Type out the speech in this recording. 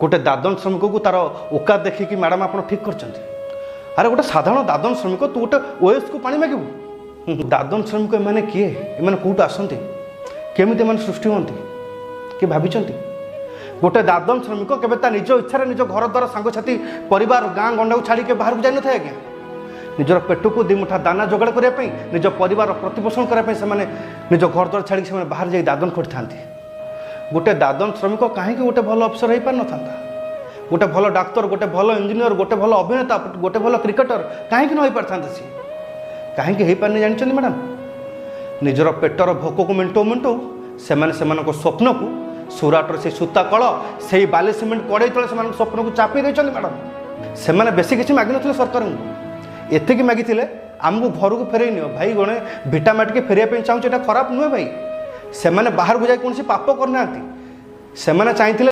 ଗୋଟେ ଦାଦନ ଶ୍ରମିକକୁ ତାର ଓକାତ ଦେଖିକି ମ୍ୟାଡ଼ାମ୍ ଆପଣ ଠିକ୍ କରିଛନ୍ତି। ଆରେ, ଗୋଟେ ସାଧାରଣ ଦାଦନ ଶ୍ରମିକ, ତୁ ଗୋଟେ ଓଏସ୍କୁ ପାଣି ମାଗିବୁ? ଦାଦନ ଶ୍ରମିକ ଏମାନେ କିଏ? ଏମାନେ କେଉଁଠୁ ଆସନ୍ତି? କେମିତି ଏମାନେ ସୃଷ୍ଟି ହୁଅନ୍ତି, କିଏ ଭାବିଛନ୍ତି? ଗୋଟେ ଦାଦନ ଶ୍ରମିକ କେବେ ତା ନିଜ ଇଚ୍ଛାରେ ନିଜ ଘର ଦ୍ୱାର, ସାଙ୍ଗସାଥି, ପରିବାର, ଗାଁ ଗଣ୍ଡାକୁ ଛାଡ଼ିକି ବାହାରକୁ ଯାଇନଥାଏ ଆଜ୍ଞା। ନିଜର ପେଟକୁ 2 ମୁଠା ଦାନା ଯୋଗାଡ଼ କରିବା ପାଇଁ, ନିଜ ପରିବାର ପ୍ରତିପୋଷଣ କରିବା ପାଇଁ ସେମାନେ ନିଜ ଘର ଦ୍ୱାର ଛାଡ଼ିକି ସେମାନେ ବାହାରେ ଯାଇ ଦାଦନ ଖଟିଥାନ୍ତି। ଗୋଟେ ଦାଦନ ଶ୍ରମିକ କାହିଁକି ଗୋଟେ ଭଲ ଅଫିସର ହେଇପାରିନଥାନ୍ତା? ଗୋଟେ ଭଲ ଡାକ୍ତର, ଗୋଟେ ଭଲ ଇଞ୍ଜିନିୟର, ଗୋଟେ ଭଲ ଅଭିନେତା, ଗୋଟେ ଭଲ କ୍ରିକେଟର କାହିଁକି ନ ହେଇପାରିଥାନ୍ତା ସିଏ? କାହିଁକି ହେଇପାରିନି ଜାଣିଛନ୍ତି ମ୍ୟାଡ଼ାମ୍? ନିଜର ପେଟର ଭୋକକୁ ମେଣ୍ଟଉ ମେଣ୍ଟଉ ସେମାନେ ସେମାନଙ୍କ ସ୍ୱପ୍ନକୁ ସୁରାଟର ସେଇ ସୂତା କଳ, ସେଇ ବାଲି ସିମେଣ୍ଟ କଡ଼େଇ ତଳେ ସେମାନଙ୍କ ସ୍ୱପ୍ନକୁ ଚାପି ଦେଇଛନ୍ତି ମ୍ୟାଡ଼ାମ୍। ସେମାନେ ବେଶୀ କିଛି ମାଗିନଥିଲେ ସରକାରଙ୍କୁ, ଏତିକି ମାଗିଥିଲେ, ଆମକୁ ଘରକୁ ଫେରେଇ ନିଅ ଭାଇ। ଜଣେ ଭିଟା ମାଟିକି ଫେରିବା ପାଇଁ ଚାହୁଁଛି, ଏଇଟା ଖରାପ ନୁହେଁ ଭାଇ। ସେମାନେ ବାହାରକୁ ଯାଇ କୌଣସି ପାପ କରିନାହାନ୍ତି। ସେମାନେ ଚାହିଁଥିଲେ